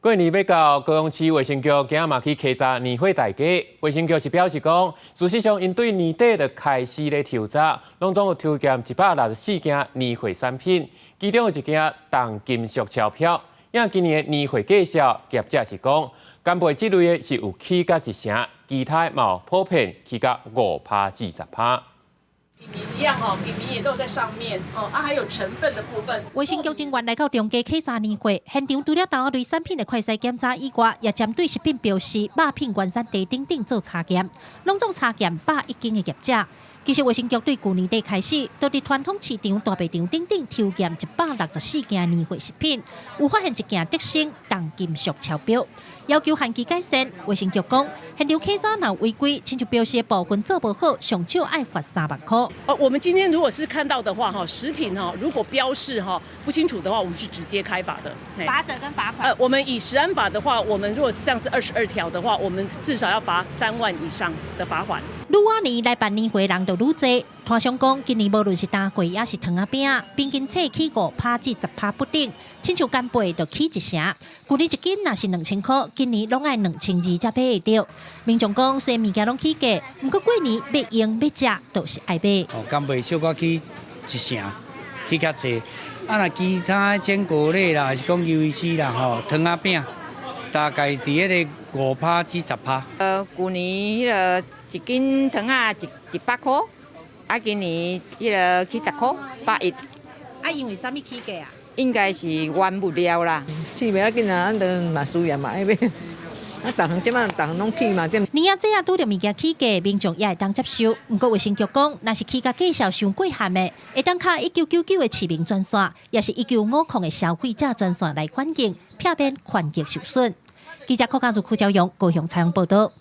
過年欲到，高雄市衛生局今仔嘛去稽查年貨大街。衛生局是表示講，事實上𪜶對年底就開始咧抽查，攏總有抽檢164件年貨產品，其中有一件重金屬超標。因今年的年貨價數，業者是講，干貝這類的是有起價一成，其他嘛普遍起價5趴至10趴。一樣哦，品名也都在上面哦，啊，還有成分的部分。衛生局人員來到中街稽查年貨現場，除了豆仔類產品的快篩檢查以外，也針對食品標示、肉品原產地等等做查驗，攏總查驗101間的業者。其實衛生局對舊年底開始，都佇傳統市場、大賣場等等抽驗164件年貨食品，有發現一件特性重金屬超標，要求限期改善。衛生局講，現場稽查若違規，親像標示的部分做無好，上少愛罰3萬箍。哦，我們今天如果是看到的話，哈，食品哈，如果標示哈不清楚的話，我們是直接開罰的。罰則跟罰款。我們以食安法的話，我們如果是這樣是22條的話，我們至少要罰3萬以上的罰款。愈晚年來辦年貨人就愈濟，攤商講今年無論是大粿抑是糖仔餅，平均起起5趴至10趴不等，親像干貝就起一成。舊年一斤若是2000箍，今年攏愛2200才買會著。民眾講雖然物件攏起價，毋過過年欲用欲食都是愛買。哦，干貝小可起一成，起較濟。啊，若其他堅果類啦，還是講魷魚絲啦，吼，糖仔餅，大概佇彼个5趴至10趴。舊年彼个一斤糖仔一百箍，啊，今年彼个起10箍，110。啊，因為啥物起價啊？應該是原物料啦。起袂要緊啊，咱就嘛需要嘛愛買。啊，逐項這擺逐項攏起嘛，對。年仔這啊拄著物件起價，民眾也會當接受。毋過衛生局講，若是起價價數傷過懸的，會當敲1999的市民專線，抑是1950的消費者專線來反映，避免權益受損。記者柯家如、柯昭勇高雄採訪報道。